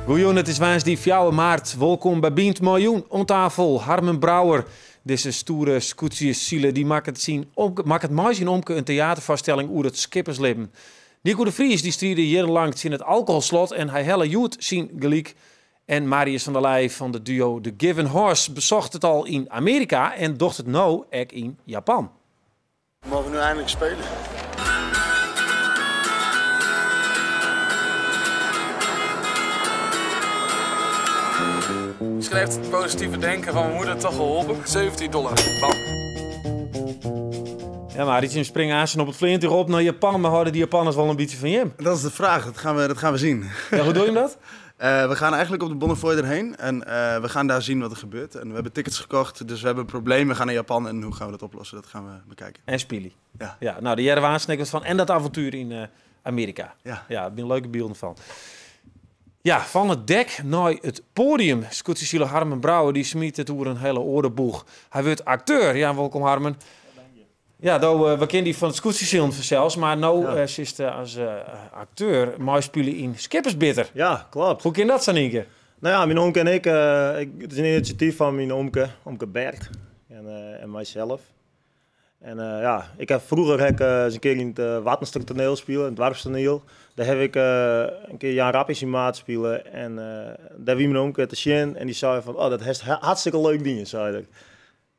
Goejûn, it is woansdei fjouwer maart. Wolkom by Bynt mei jûn oan tafel Harmen Brouwer. Dizze stoere skûtsjesiler dy makket syn omke, makket mei syn omke in teaterfoarstelling oer it skipperslibben. Nico de Vries dy stride jierrenlang tsjin it alkoholslot en hy helle hjoed syn gelyk. En Marius van der Leij fan de duo The Given Horse besocht it al yn Amearika en docht it no ek yn Japan. We mogen nu eindelijk spelen. Misschien heeft het positieve denken van mijn moeder toch geholpen. 17 dollar. Bam. Ja, mar jim springe aansten op it fleantúch op nei Japan, mar hâlde dy Japanners wol in bytsje fan jim? Dat is de vraag, dat gaan we zien. Ja, hoe doe je dat? We gaan eigenlijk op de Bonnefoy erheen en we gaan daar zien wat er gebeurt. En we hebben tickets gekocht, dus we hebben een probleem. We gaan naar Japan en hoe gaan we dat oplossen, dat gaan we bekijken. En spylje. Ja. Ja, nou, dêr hearre we aansten ek wat fan. En dat avontuer yn Amearika. Ja. Ja, der binne leuke bylden fan. Ja, fan it dek nei it poadium. Skûtsjesiler Harmen Brouwer dy smyt it oer in hiele oare boech. Hy wurdt akteur. Ja, wolkom Harmen. Ja, do, we kenne dy fan it skûtsjesilen fansels, mar no sitst as akteur meispylje yn Skippersbitter. Ja, klopt. Hoe kin dat sa yn ien kear? Nou ja, myn omke en ik, ik, it is in inisjatyf fan myn omke, omke Bert en mysels. En ja, ik ha froeger ha ik ris in kear yn it Wartenster toneel spile, in doarpstoaniel. Dêr ha ik in kear Jan Rappie syn maat spile en dêr wie myn omke te sjen en dy sei fan, oh, dat hast hartstikke leuk dien, sei er.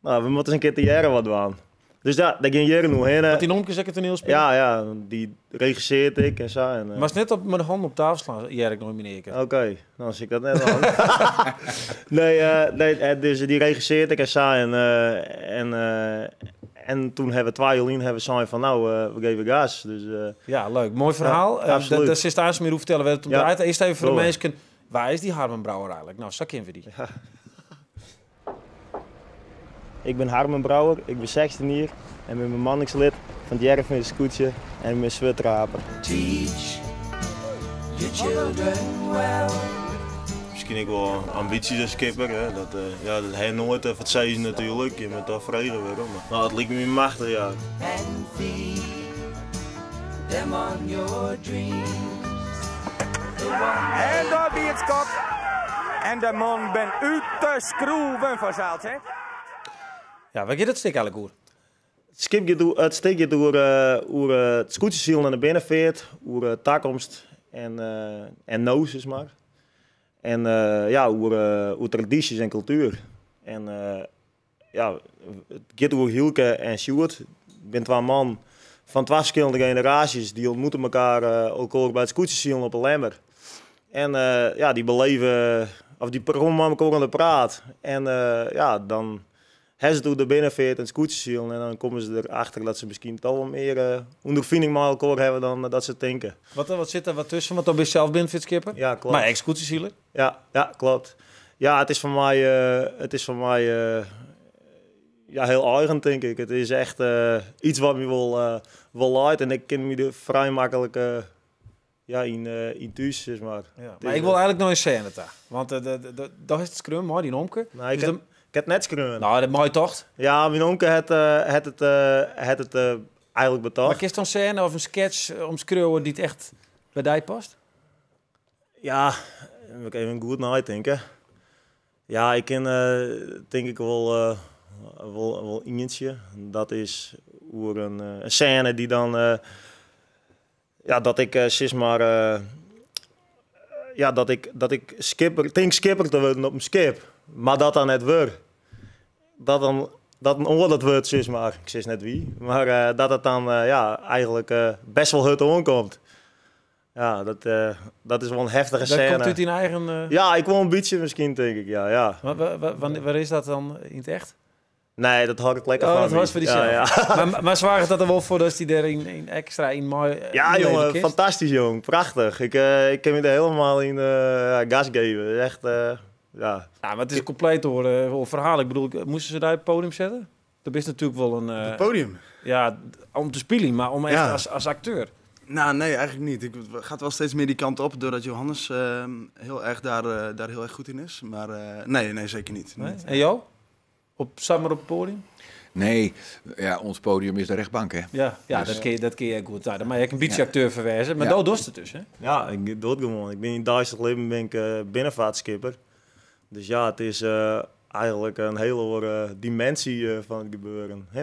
Nou, we moatte ris in kear tegearre wat dwaan. Dus ja, dêr gean jierren oerhinne. Want dyn omke is ek in toanielspiler? Ja, ja, dy regisseart ek en sa. En Moatst net op mei de hannen op tafel slaan, hear ik no yn myn earke. Oké, dan sil ik dat net dwaan. Nee, nee, dus dy regisseart ek en sa. En toen hawwe we 2 jier lyn hawwe we sein fan, nou, we geven gas. Dus Ja, leuk. Moai ferhaal. Ja, absoluut. Dêr silst aanst mear oer fertelle wêr't it om draait. Earst even foar de Dolle. minsken, wa is dy Harmen Brouwer eigenlik? Nou, sa kenne we dy. Ja. Ik bin Harmen Brouwer, ik bin 16 jier en bin bemanningslid fan it Hearrenfean skûtsje en ik bin swurddraper. Teach your children well. Miskien ek wol ambysjes as skipper, hè. Dat, ja, dat ha je noait foar it sizzen natuerlik, je moatte toch frege wurde, mar nou, it liket my machtich, ja. And feed them on your dreams. En daar wie it skot. En de man ben út de skroeven fansels, hè? Ja, wêr giet it stik eigenlik oer? It skip giet oer, it stik giet oer, oer it skûtsjesilen en de binnenfeart, oer de takomst en no, sis mar. En ja, oer, oer tradysjes en kultuer. En ja, it giet oer Hielke en Sjoerd. It binne twa mannen fan twa ferskillende generaasjes. Dy ontmoeten elkoar, elkoar by it skûtsjesilen op 'e Lemmer. En ja, dy beleve, of dy komme mei elkoar oan de praat. En ja, dan ha se it oer de binnenfeart en it skûtsjesilen. En dan komme se derachter dat se miskien toch wol mear ûnderfining mei elkoar hawwe dan dat se tinke. Wat sit der wat tusken? Want do bist sels binnenfeartskipper. Ja, klopt. Mar ek skûtsjesiler. Ja, ja, klopt. Ja, it is foar my, it is foar my, ja, hiel eigen, tink ik. It is echt iets wat my wol leit en ik kin my der frij maklik, ja, yn thús, sis mar. Ja, mar ik wol eigenlik nei in sêne ta. Want do hast it skreaun mei dyn omke. Nee, Dus dan ik ha it net skreaun. Nou, dat mei tocht. Ja, myn omke hat it eigenlik betocht. Mar kinst dan in sêne of in sketch omskriuwe dy't echt by dy past? Ja, dan moat ik even goed neitinke. Ja, ik kin tink ik wol ientsje. Dat is oer in sêne dy dan, ja, dat ik, sis mar, ja, dat ik, dat ik skipper, tink skipper te wurden op in skip, mar dat dan net wurd. Dat dan, dat in oar dat wurdt, sis mar. Ik sis net wie, mar dat it dan, ja, eigenlik best wol hurd oankomt. Ja, dat is wol in heftige Dat sêne. komt út dyn eigen Ja, ik wol in bytsje miskien, tink ik, ja, ja. Mar waar is dat dan yn it echt? Nee, dat hâld ik lekker Oh, fan dat my. hâldst foar dysels. Ja, ja. Maar soarget dat der wol foar dat dy dêr yn ekstra yn mei Ja, ynleve jongen, kinst? fantastysk, jong. Prachtich. Ik kin my der hielendal yn gas geven. Echt, ja. Ja, mar it is in kompleet oar ferhaal. Ik bedoel, moasten se dy op it podium sette? Dat is natuerlik wol in, Op het podium? Ja, om te spyljen, mar om echt Ja. as akteur. Nou, nee, eigenlijk niet. Ik gaat wel steeds meer die kant op, doordat Johannes heel erg daar heel erg goed in is. Maar nee, nee, zeker niet. Nee? Niet. En jou? Op, zat maar op het podium? Nee, ja, ons podium is de rechtbank, hè? Ja, ja, Dus- dat kin je goed. Nou, dan mag je ook een beetje acteur verwijzen, maar dat doet het dus, hè? Ja, ik doe het gewoon. Ik ben in het dagelijks leven ben ik binnenvaartskipper. Dus ja, het is eigenlijk een hele andere dimensie van het gebeuren. Hè,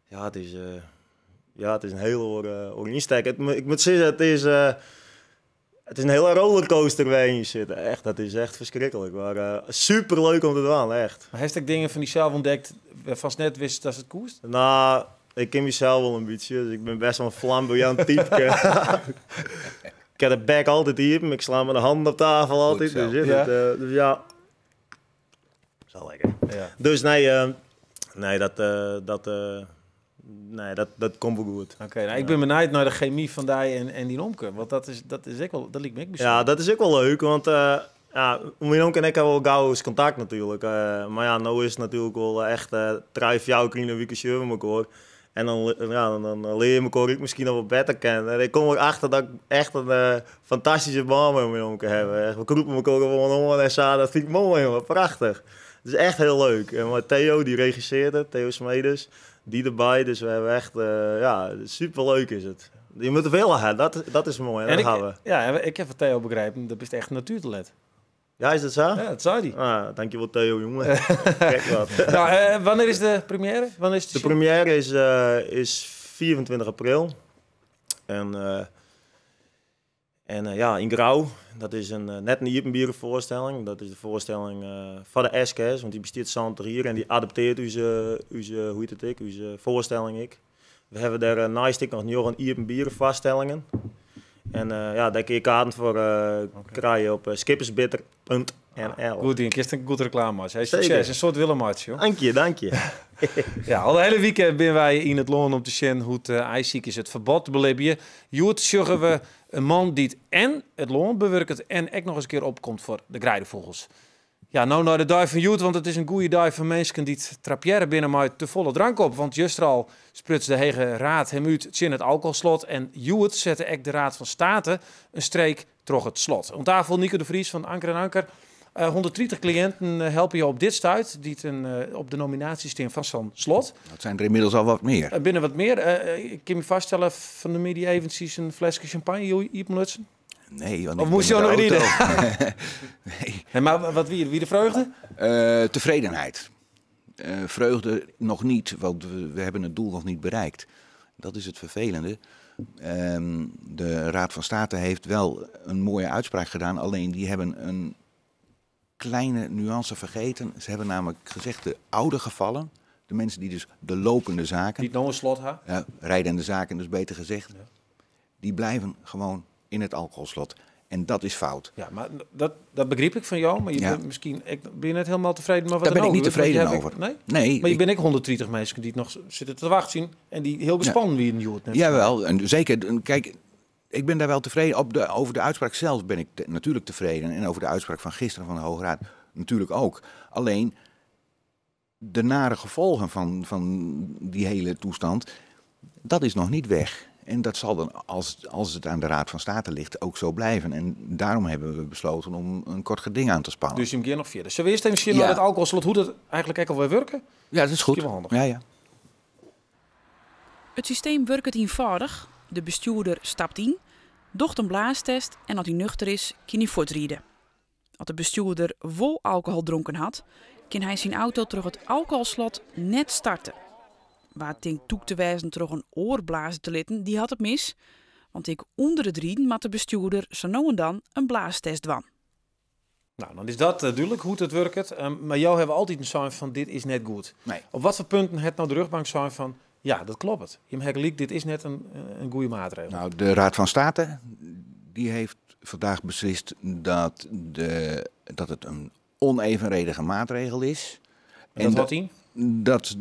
ja, het is, ja, het is een hele andere insteek. Ik moet zeggen, het is een hele rollercoaster waar je zit. Echt, dat is echt verschrikkelijk. Maar superleuk om te doen, echt. Maar heeft ik dingen van die zelf ontdekt waarvan ze net wist dat het koest? Nou, ik ken mezelf wel een beetje, dus ik ben best wel een flamboyant type. Ik heb de bek altijd hier, ik sla mijn handen op tafel altijd. zo. Dus, ja. Dat, dus ja, is wel lekker. Ja. Dus nee, nee, dat, dat, nee, dat komt wel goed. Oké, nou, ik ben benieuwd naar de chemie van die en die Omke, want dat is ook wel, dat liep me ook bijzonder. Ja, dat is ook wel leuk, want ja, mijn oom en ik hebben wel gauw eens contact natuurlijk. Maar ja, nou is het natuurlijk wel echt drie, vier keer in de week zien we elkaar. En dan leer je elkaar ook misschien nog wat beter kennen. En ik kom erachter dat ik echt een fantastische band met mijn oom kan hebben. Echt, we kroepen elkaar gewoon om en zo. Dat vind ik mooi, jongen. Prachtig. Het is echt heel leuk. En maar Theo, die regisseert het, Theo Smedes, die erbij. Dus we hebben echt, ja, superleuk is het. Je moet er veel aan hebben, dat is mooi. En En dat ik, gaan we. ja, en ik heb van Theo begrepen, dat is echt een natuurtalent. Ja, is dat zo? Ja, dat zei hij. Ah, dankjewel Theo, jongen. Kijk wat. Nou, wanneer is de première? Wanneer is de De show? première is 24 april. En in Grauw. Dat is net een iepenbieren voorstelling. Dat is de voorstelling van de SKS, want die besteedt Santer hier en die adapteert onze, hoe heet het ik, onze voorstelling ik. We hebben daar naast ik nog een iepenbieren vaststellingen. En daar kun je kaarten voor krijgen op skippersbitter punt N L. Goed, Dien. Kirsten, een goed reclame. Hij is Zeker. succes. Een soort Willem-match, joh. Dank je, dank je. Ja, al de hele weekend zijn wij in het Loon om te zien hoe het ijsziek is. Het verbod belibje. Joert zorgen we een man die het en het loon bewerkt en ook nog eens een keer opkomt voor de greidevogels. Ja, nou naar de duif van Joert, want het is een goede duif van mensen die het trapière binnen maar te volle drank op. Want juist al sprutst de Hege Raad hem uit in het alcoholslot. En Joert zette ook de Raad van State een streek troch het slot. Om tafel Nico de Vries van Anker en Anker. 130 cliënten helpen je op dit stuit, die het op de nominatiesysteem van zo'n slot. Dat zijn er inmiddels al wat meer. Binnen wat meer. Ik kan me vaststellen van de media eventjes een flesje champagne, Joep Lutsen. Nee, want Of ik moest ben je met nog de rijden? auto. Nee. Hey, maar wat wie de vreugde? Tevredenheid. Vreugde nog niet, want we hebben het doel nog niet bereikt. Dat is het vervelende. De Raad van State heeft wel een mooie uitspraak gedaan, alleen die hebben een kleine nuance vergeten. Ze hebben namelijk gezegd de oude gevallen, de mensen die dus de lopende zaken... Die het nog een slot hebben. Ja, rijdende zaken, dus beter gezegd. Die blijven gewoon in het alcoholslot. En dat is fout. Ja, maar dat begreep ik van jou. Maar je bent misschien, ik ben je net helemaal tevreden. Maar wat Daar ben dan ik niet ook, want je tevreden hebt over. ik, nee? Nee, Maar je ik bent ik 130 mensen die het nog zitten te wachten zien. En die heel gespannen wie een Joert net. Jawel, en zeker. En kijk, ik ben daar wel tevreden. Over de uitspraak zelf ben ik natuurlijk tevreden. En over de uitspraak van gisteren van de Hoge Raad natuurlijk ook. Alleen de nare gevolgen van die hele toestand, dat is nog niet weg. En dat zal dan, als het aan de Raad van State ligt, ook zo blijven. En daarom hebben we besloten om een kort geding aan te spannen. Dus je hem nog verder. Zullen we eerst even zien naar het alcoholslot, hoe dat eigenlijk ook alweer werken? Ja, dat is goed. Misschien wel handig. Ja, ja. Het systeem werkt eenvoudig. De bestuurder stapt in, docht een blaastest en als hij nuchter is, kan hij voortrijden. Als de bestuurder vol alcohol dronken had, kan hij zijn auto terug het alcoholslot net starten. Waar het ding toe te wijzen terug een oorblazen te litten, die had het mis. Want ik onder het rieden moet de bestuurder zo nou en dan een blaastest dwan. Nou, dan is dat duidelijk hoe het werkt. Maar jou hebben we altijd een sign van dit is net goed. Nee. Op wat voor punten het nou de rugbank zijn van ja, dat klopt. Je hebt gelijk, dit is net een goede maatregel. Nou, de Raad van State die heeft vandaag beslist dat het een onevenredige maatregel is. En dat houdt in? Dat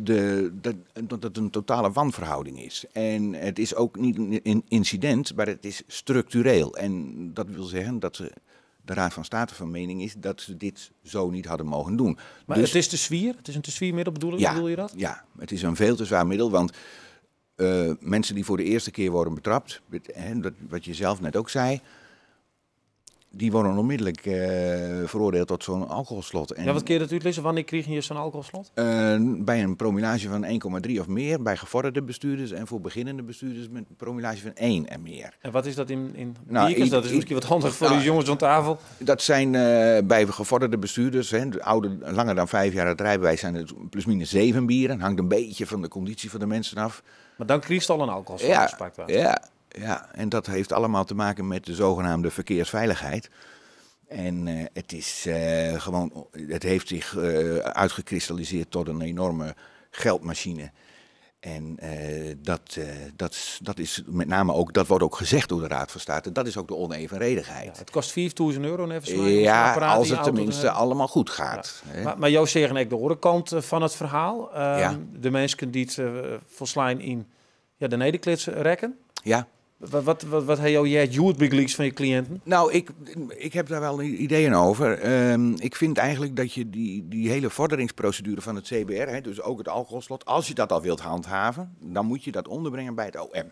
het een totale wanverhouding is. En het is ook niet een incident, maar het is structureel. En dat wil zeggen dat de Raad van State van mening is dat ze dit zo niet hadden mogen doen. Maar Dus het is te zwier? Het is een te zwier middel, bedoel je dat? Ja, het is een veel te zwaar middel, want mensen die voor de eerste keer worden betrapt, hè, dat, wat je zelf net ook zei, Die worden onmiddellijk veroordeeld tot zo'n alcoholslot. En Ja, wat kun je dat uitlezen? Wanneer kregen je zo'n alcoholslot? Bij een promillage van 1,3 of meer, bij gevorderde bestuurders en voor beginnende bestuurders met een promillage van 1 en meer. En wat is dat in Nou, biertjes? Dat is misschien wat handig voor nou, de jongens aan tafel. Dat zijn bij gevorderde bestuurders, hè, de oude, langer dan 5 jaar het rijbewijs, zijn het plusminus 7 bieren. Hangt een beetje van de conditie van de mensen af. Maar dan krijg je al een alcoholslot. Gespakt wordt. Ja, en dat heeft allemaal te maken met de zogenaamde verkeersveiligheid. En het is gewoon, het heeft zich uitgekristalliseerd tot een enorme geldmachine. En dat is met name ook, dat wordt ook gezegd door de Raad van State, dat is ook de onevenredigheid. Ja, het kost 5000 euro even zo, om zo'n Ja, apparaat als in je het auto te tenminste hebben. allemaal goed gaat, hè. Maar jou zeggen ik de andere kant van het verhaal. De mensen die het volslaan in, ja, de nederklits rekken. Wat heb jij het Joert van je cliënten? Nou, ik heb daar wel ideeën over. Ik vind eigenlijk dat je die hele vorderingsprocedure van het CBR, hè, dus ook het alcoholslot, als je dat al wilt handhaven, dan moet je dat onderbrengen bij het OM.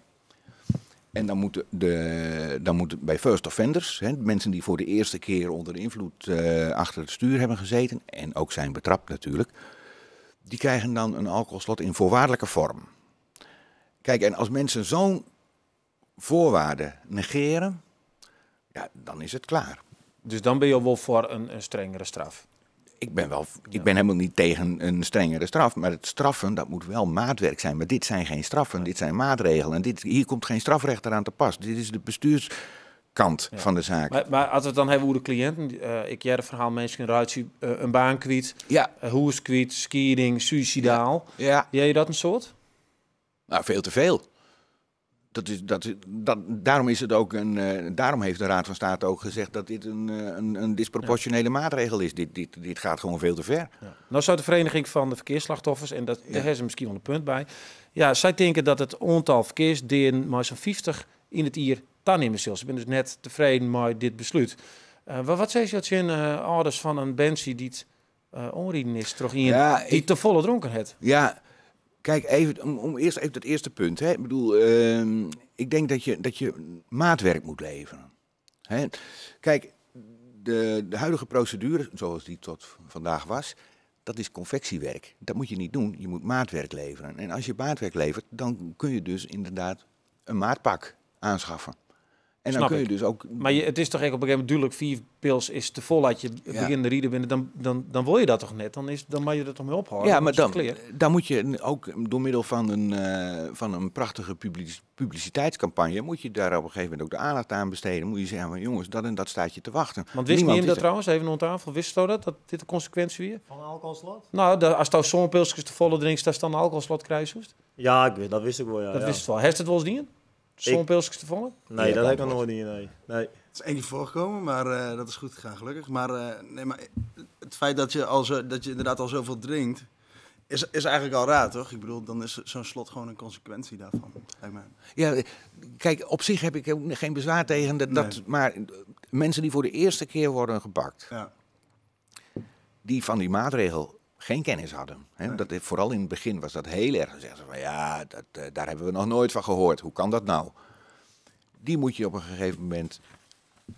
En dan moeten de, dan moeten bij first offenders, hè, mensen die voor de eerste keer onder invloed achter het stuur hebben gezeten, en ook zijn betrapt natuurlijk, die krijgen dan een alcoholslot in voorwaardelijke vorm. En als mensen zo'n voorwaarden negeren, ja, dan is het klaar. Dus dan ben je wel voor een strengere straf? Ik ben helemaal niet tegen een strengere straf, maar het straffen, dat moet wel maatwerk zijn. Maar dit zijn geen straffen, dit zijn maatregelen. En hier komt geen strafrechter aan te pas. Dit is de bestuurskant van de zaak. Maar als we het dan hebben over de cliënten, ik jij het verhaal mensen ruitje een baan kwijt, hoes kwijt, skiering, suicidaal. Jij dat een soort? Nou, veel te veel. Dat is, dat is, dat, daarom is het ook een daarom heeft de Raad van State ook gezegd dat dit een disproportionele maatregel is. Dit gaat gewoon veel te ver. Nou zou de Vereniging van de Verkeersslachtoffers, en dat, daar hebben ze misschien wel een punt bij. Ja, zij denken dat het aantal verkeersdieren maar zo'n 50 in het jaar toenemen zal. Ze zijn dus net tevreden met dit besluit. Wat zei je dat in ouders van een Benzie die het onrieden is, toch in die te volle dronken het? Ja. Kijk, even, om eerst even dat eerste punt. Hè. Ik denk dat je maatwerk moet leveren. Hè. Kijk, de huidige procedure, zoals die tot vandaag was, dat is confectiewerk. Dat moet je niet doen, je moet maatwerk leveren. En als je maatwerk levert, dan kun je dus inderdaad een maatpak aanschaffen. En dan Snap kun je ik. dus ook Maar het is toch echt op een gegeven moment duidelijk, 4 pils is te vol dat je begint te rieden binnen, dan wil je dat toch net? Dan mag je er toch mee ophouden? Ja, maar Dan is het clear. dan moet je ook door middel van een prachtige publiciteitscampagne, moet je daar op een gegeven moment ook de aandacht aan besteden. Moet je zeggen van jongens, dat en dat staat je te wachten. Want wist Niemand niemand is dat er. trouwens, even om tafel, wist je dat, dat dit de consequentie weer? Van alcoholslot? Nou, als je zo'n pilsjes te volle drinkt, dat dan een alcoholslot krijgt, hoest? Ja, dat wist ik wel, ja, Dat ja. wist het wel. Heeft het wel eens niet? Zo'n pilsjes te volle? Nee, Ja, dat heb ik nog antwoord. nooit niet, nee. Nee. Het is één keer voorgekomen, maar dat is goed gegaan, gelukkig. Maar nee, maar het feit dat je, al zo, dat je inderdaad al zoveel drinkt, is eigenlijk al raar, toch? Ik bedoel, dan is zo'n slot gewoon een consequentie daarvan, lijkt mij. Ja, kijk, op zich heb ik ook geen bezwaar tegen dat, maar mensen die voor de eerste keer worden gepakt, die van die maatregel geen kennis hadden. Hè? Dat, vooral in het begin was dat heel erg. Dan zeggen ze van ja, daar hebben we nog nooit van gehoord. Hoe kan dat nou? Die moet je op een gegeven moment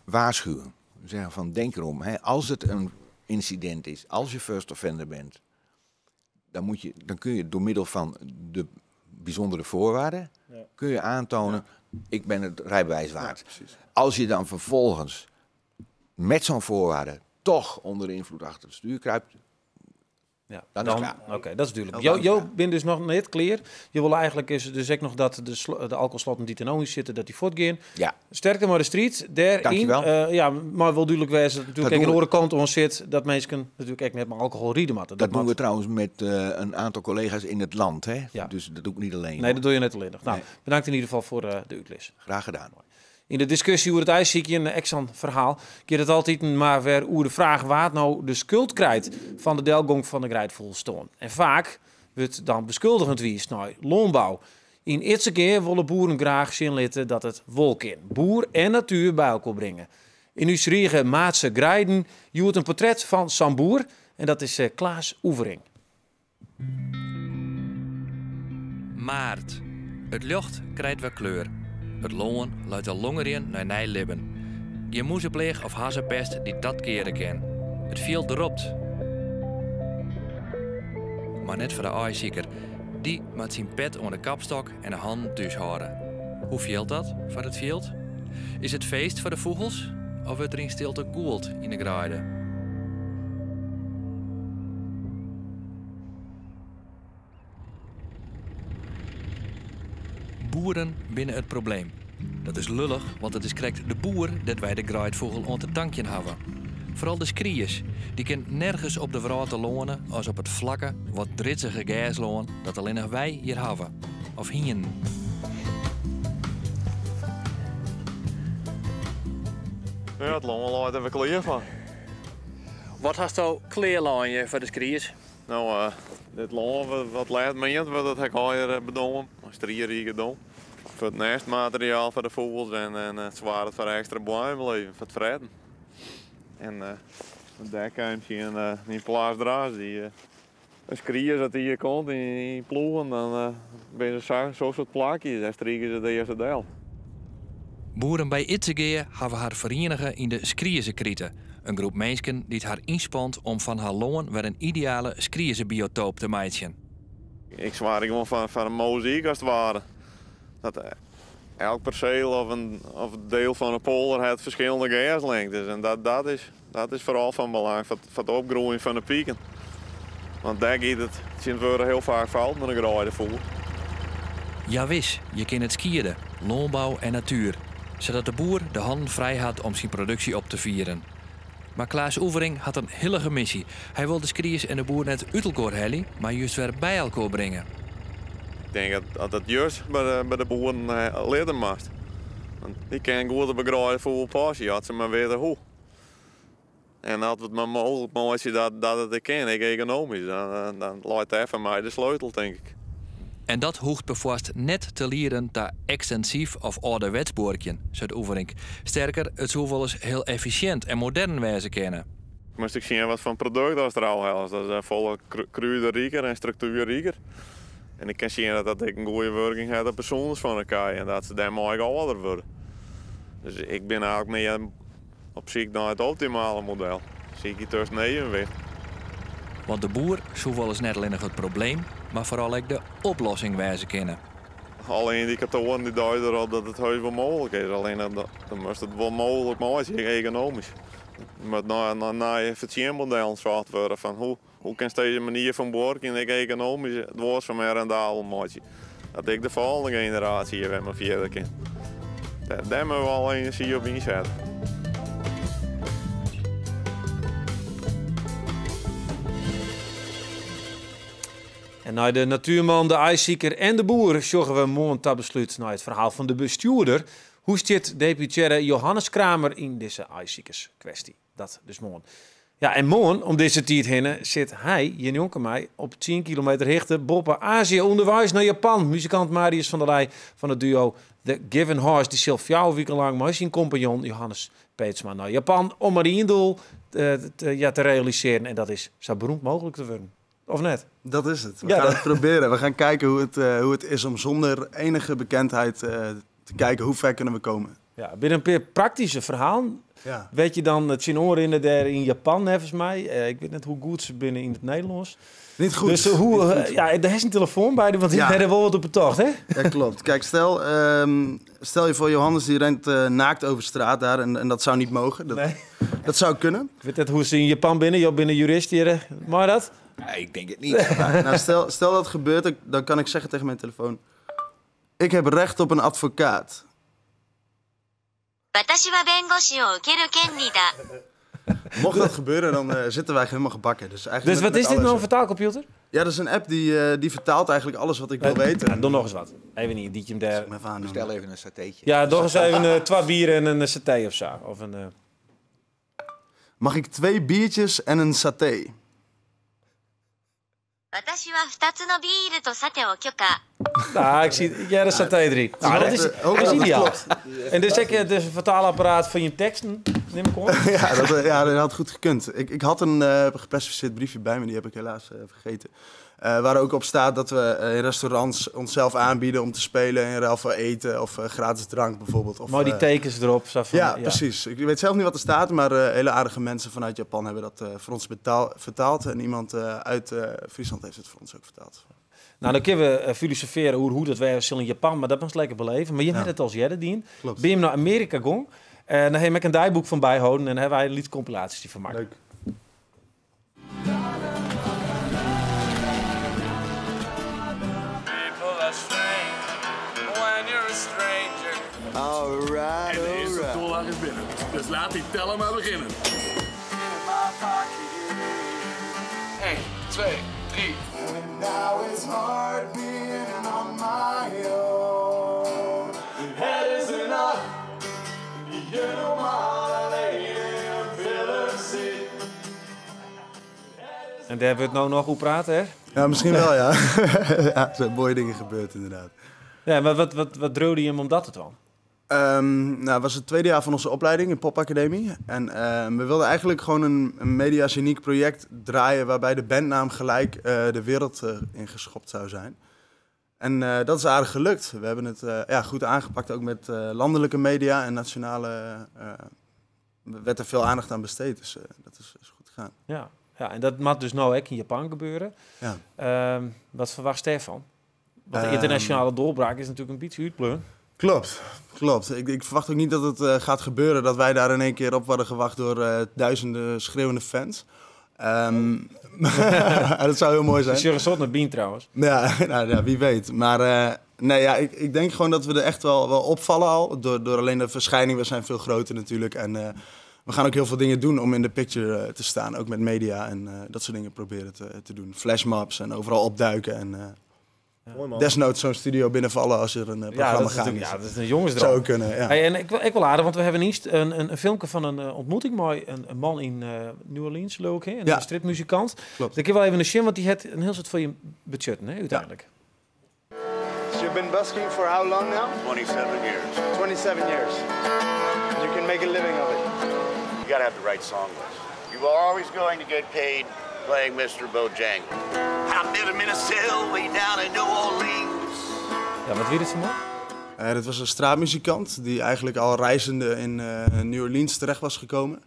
waarschuwen. Zeggen van denk erom, hè, als het een incident is, als je first offender bent, dan kun je door middel van de bijzondere voorwaarden, kun je aantonen, ik ben het rijbewijs waard. Als je dan vervolgens met zo'n voorwaarde toch onder de invloed achter het stuur kruipt, dan is het klaar. Oké, dat is duidelijk. Dat is Jo bent dus nog net clear. Je wil eigenlijk is dus ook nog dat de alcoholslotten die ten ogen zitten, dat die voortgaan. Sterkte maar de street. Daarin, Dankjewel. ja, maar wel duidelijk wijzen dat natuurlijk Dat ook doen aan de we. andere kant ons zit, dat mensen natuurlijk ook net maar alcohol rieden moeten. Dat Dat doen we moet. trouwens met een aantal collega's in het land. Hè? Dus dat doe ik niet alleen. Nee, hoor. dat doe je net alleen nog. Bedankt in ieder geval voor de uitleg. Graag gedaan. In de discussie over het ijs zie ik je een exan verhaal. Keer het altijd maar weer oer de vraag waar nou de schuld krijgt van de delgong van de Grijtvoelstoorn. En vaak wordt dan beschuldigend wie is nou loonbouw. In eerste keer willen boeren graag zien litten dat het wolk in. Boer en natuur bij elkaar brengen. In uw schriege Maatse Grijden joert een portret van Sam Boer en dat is Klaas Oevering. Maart. Het lucht krijgt weer kleur. Het loon luidt al langer in naar Nijlibben. Gjin mûzepleach of hazzepest dy't dat keare kin. It fjild ropt. Mar net foar de aaisiker. Dy moat syn pet oan de kapstok en de hannen thús hâlde. Hoe fielt dat foar it fjild? Is it feest foar de fûgels of wurdt der yn stilte gûld yn de greide? Boeren binne it probleem. Dat is lullich, want it is krekt de boer dêr't wy de greidfûgel oan te tankjen hawwe. Foaral de skries, dy kin nergens op de wrâld telâne as op it flakke, wat dridzige gerslân dat allinnich wy hjir hawwe. Of hienen. Ja, it lân leit der wer klear foar. Wat hasto klearlein hjir foar de skries? No, dit lân wat lêst meand wurdt, dat ha ik allegear bedongen, mei strierige dong. Foar it nêstmateriaal foar de fûgels en it soarget foar ekstra boaiemleven, foar it fretten. En dêr kin je sjen yn Plaasdras, dy skries as dy hjir komt yn ploegen, dan binne se sa soad plakjes en strike se de earste del. Boeren by Idzegea hawwe har ferienige yn de Skriezekrite, in groep minsken dy't har ynspant om fan har lân wer in ideale skriezebiotoop te meitsjen. Ik soargje gewoan foar in mozayk as it ware. Dat elk perseel of in of deel fan 'e polder hat ferskillende gerslingtes en dat is foaral fan belang foar it opgroeien fan de piken. Want dêr giet it tsjintwurdich hiel faak fout mei de greidefûgel. Jawis, je kinne it skiede, lânbou en natuer, sadat de boer de hannen frij hat om syn produksje op te fieren. Mar Klaas Oevering hat in hillige missy. Hy wol de skries en de boer net út elkoar helje, mar just wer by elkoar bringe. Ik tink dat dat just by de boeren litte moast. Want dy kinne goed op 'e greidefûgel passe, as se mar witte hoe. En as we it mar mooglik meitsje dat it ek kin, ek ekonomysk, dan leit dêr foar my de sleutel, tink ik. En dat hoecht perfoarst net te lieden ta ekstinsyf of âlderwets buorkjen, seit Oeverink. Sterker, it soe wolris hiel effisjint en modern wêze kinne. Moatst ek sjen wat foar produkt ast derôf hellest. Dat is folle krûderiker en struktuerriker. En ik kin sjen dat dat ek in goede wurking hat op de sûnens fan de kij en dat se dêrmei ek âlder wurde. Dus ik bin eigentlik mear op syk nei it optimale model. Sykje tusken evenwicht. Want de boer soe wolris net allinnich it probleem, mar foaral ek de oplossing wêze kinne. Alle yndikatoaren dy duide derop dat it heus wol mooglik is. Allinnich dan moatst it wol mooglik meitsje, ekonomysk. Der moat nei nije fertsjinmodellen socht wurde fan hoe kinst dizze manier fan buorkjen ek ekonomysk duorsum en rendabel meitsje. Dat ek de folgjende generaasje hjir wer mei fierder kin. Dêr moatte we alle enerzjy op ynsette. En nei de natuerman, de aaisiker en de boer sjogge we moarn ta beslút nei it ferhaal fan de bestjoerder. Hoe stiet deputearre Johannes Kramer yn dizze aaisikerskwesty? Dat dus moarn. Ja, en moarn om dizze tiid hinne sit hy, hjir njonken my, op 10 kilometer hichte boppe Azië ûnderweis nei Japan. Muzikant Marius van der Leij fan it duo The Given Horse dy sil 4 wiken lang mei syn kompanjon Johannes Peetsma nei Japan om mar ien doel te realisearjen en dat is sa beroemd mooglik te wurden. Of net? Dat is het. We gaan het proberen. We gaan kijken hoe het is om zonder enige bekendheid te kijken hoe ver kunnen we komen. Ja, binnen een pear praktyske ferhalen. Weet je dan it tsjinoan rinne dêr yn Japan, neffens my? Ik wit net hoe goed se binne yn it Nederlânsk. Niet goed. Dus hoe, Niet goed. ja, der is in telefoan by, want die hebben wol wat op de tocht, hè? Ja, klopt. Kijk, stel je voor, Johannes die rent naakt over straat daar en dat zou niet mogen. Dat Nee. zou kunnen. Ik wit net hoe se yn Japan binne. Jo binne jurist hjir. Mei dat? Nee, ik denk het niet. Nou, stel dat gebeurt, dan kan ik zeggen tegen mijn telefoon: ik heb recht op een advocaat. Mocht dat gebeuren, dan zitten wij helemaal gebakken. Dus eigenlijk Dus wat met is dit alles. nou, een vertaalcomputer? Ja, dat is een app die vertaalt eigenlijk alles wat ik wil weten. Ja, doe nog eens wat. Even niet, die hem daar. Zal ik maar even aandoen. Bestel even een satéetje. Ja, doe eens even 2 bieren en een saté of zo. Of een, Mag ik 2 biertjes en een saté? Nou, ik zie, ja, dat is saté 3. Nou, dat is ideaal. Klopt. En dus ik, dus een vertaalapparaat van je teksten. Neem ik oan. Ja, dat, ja, dat had goed gekund. Ik had een gepersifieerd briefje bij me, die heb ik helaas vergeten. Waar ook op staat dat we in restaurants onszelf aanbieden om te spelen in ruil voor eten of gratis drank bijvoorbeeld. Of, Maar die tekens erop. Zo van, ja, precies. Ik weet zelf niet wat er staat, maar hele aardige mensen vanuit Japan hebben dat voor ons vertaald. En iemand uit Friesland heeft het voor ons ook vertaald. Nou, dan kunnen we filosoferen hoe dat wij zullen in Japan, maar dat was lekker beleven. Maar je hebt het als jij dien. Klopt. Ben je naar Amerika gong? En daar heb ik een dagboek van bijhouden en daar hebben wij liedcompilaties die van maken. Leuk. People are strange when you're a stranger. Alright, En de eerste alright. dollar is binnen. Dus laat die teller maar beginnen. 1, 2, 3. Now it's hard being on my own. Het is een nacht die je normaal alleen in een film ziet. En daar wordt nou nog hoe praten, hè? Ja, misschien wel, ja. Ja, er zijn mooie dingen gebeurd, inderdaad. Ja, maar wat dreeuwde je hem om dat te doen? Nou, het was het tweede jaar van onze opleiding in Popacademie. En we wilden eigenlijk gewoon een mediageniek project draaien waarbij de bandnaam gelijk de wereld ingeschopt zou zijn. En dat is aardig gelukt. We hebben het goed aangepakt, ook met landelijke media en nationale. Werd er veel aandacht aan besteed, dus dat is goed gegaan. Ja, ja, en dat moet dus nou ook in Japan gebeuren. Ja. Wat verwacht Stefan? Want de internationale doorbraak is natuurlijk een beetje uitbleun. Klopt, klopt. Ik verwacht ook niet dat het gaat gebeuren dat wij daar in één keer op worden gewacht door duizenden schreeuwende fans. Dat zou heel mooi zijn. Dat is een soort naar Bien trouwens. Ja, nou, ja, wie weet. Maar nee, ja, ik denk gewoon dat we er echt wel opvallen al. Door alleen de verschijning, we zijn veel groter natuurlijk. En we gaan ook heel veel dingen doen om in de picture te staan. Ook met media en dat soort dingen proberen te doen. Flashmobs en overal opduiken en Mooi, man. desnoods zo'n studio binnenvallen als er een Ja, programma dat is gaande natuurlijk, is. ja, dat is een jongensdroom. Zou kunnen, ja. Hey, en ik wil aardig, want we hebben eerst een filmpje van een ontmoeting met een man in New Orleans, geloof ik, hè? Een stripmuzikant. Klopt. Ik heb wel even een zin, want die had een heel soort van je budget, hè, uiteindelijk. So you've been busking for how long now? 27 years. 27 years. You can make a living of it. You gotta have the right song list. You are always going to get paid playing Mr. Bojangles. I met him in a cell way down in New Orleans. Ja, wat wie dit voor man? Dat was een straatmuzikant die eigenlijk al reizende in New Orleans terecht was gekomen.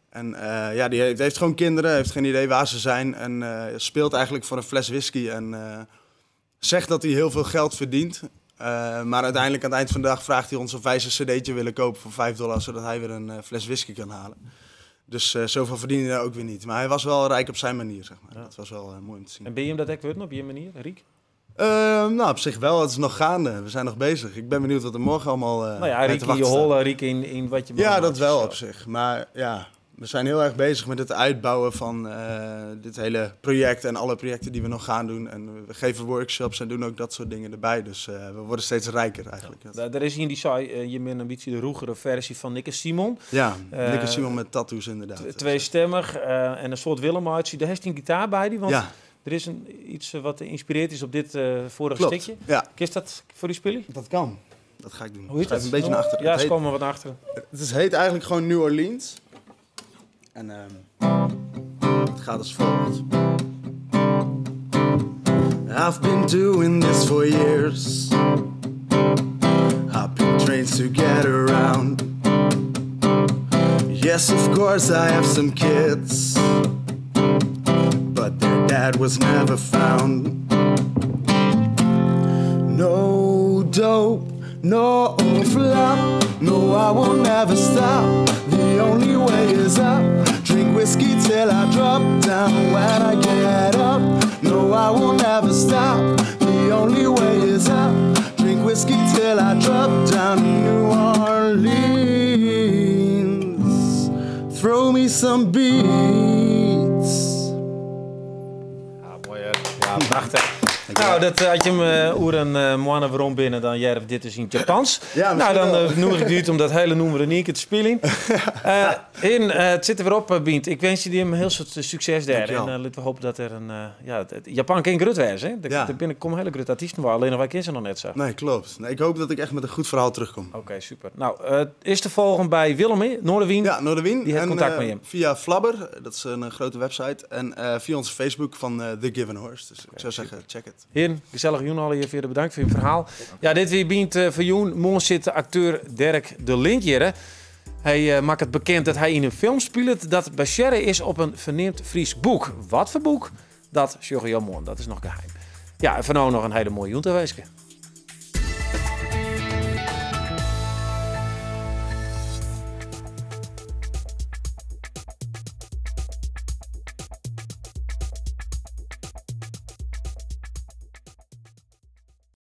En ja, die heeft gewoon kinderen, heeft geen idee waar ze zijn en speelt eigenlijk voor een fles whisky en zegt dat hij heel veel geld verdient. Maar uiteindelijk aan het eind van de dag vraagt hij ons of wij zijn cd'tje willen kopen voor $5, zodat hij weer een fles whisky kan halen. Dus zoveel verdiende hij ook weer niet. Maar hij was wel rijk op zijn manier, zeg maar. Ja. Dat was wel mooi om te zien. En ben je hem dat echt worden op je manier, Riek? Nou, op zich wel. Het is nog gaande. We zijn nog bezig. Ik ben benieuwd wat er morgen allemaal Nou ja, mij Riek te in je wachten staat. holle, Riek in wat je Ja, maakt. dat wel op zich. Maar ja, we zijn heel erg bezig met het uitbouwen van dit hele project en alle projecten die we nog gaan doen. En we geven workshops en doen ook dat soort dingen erbij. Dus we worden steeds rijker eigenlijk. Ja. Daar is hier in die saai, je bent een beetje de roegere versie van Nick en Simon. Ja, Nick en Simon met tattoos inderdaad. Tweestemmig en een soort Willem-uitje. Daar heeft hij een gitaar bij die, want Ja. er is iets wat geïnspireerd is op dit vorige Klopt, stukje. ja. Is dat voor die spullen? Dat kan. Dat ga ik doen. Hoe heet Schuif dat? een beetje naar achteren. Ja, Het ze heet komen wat naar achteren. Het heet eigenlijk gewoon New Orleans. En het gaat als volgt. I've been doing this for years. Hopping trains to get around. Yes, of course I have some kids. But their dad was never found. No dope, no flop. No, I will never stop. The only way is up. Drink whiskey till I drop down when I get up. No, I will never stop. The only way is up. Drink whiskey till I drop down in New Orleans. Throw me some beats. Ja, mooi hè. Ja, prachtig. Nou, dat as je him oer in moanne werom binne, dan hearre we dit dus yn it Japans. Ja, Nou, miskien dan wol. noegje ik dy út om dat hiele nûmer yn ien kear te spyljen. Hearen, it sit der wer op, Bynt. Ik winskje dy in hiel soad sukses dêr. Dankjewel. En litte we hoopje dat der in... ja, Japan kin grut wêze, hè? Der binne komme hiele grutte artysten wei, allinnich wy kenne se noch net sa. Nee, klopt. Nee, ik hoop dat ik echt met een goed verhaal terugkom. Oké, super. Nou, is te folgjen by Willem, hè? Noardewyn. Ja, Noardewyn. Dy hat En, kontakt mei him. Via Flabber, dat is in grutte website. En fia onze Facebook fan The Given Horse. Dus ik soe sizze, check it. Hearen, gesellige jûn allegear. Fierder betanke foar jim ferhaal. Ja, dit wie Bynt foar jûn. Moarn sit de akteur Dirk de Lint hjir. Hy makket bekend dat hy yn in film spilet dat basearre is op in ferneamd Frysk boek. Wat foar boek? Dat sjogge jo moarn. Dat is noch geheim. Ja, en foar no noch in hiele moaie jûn tawinske.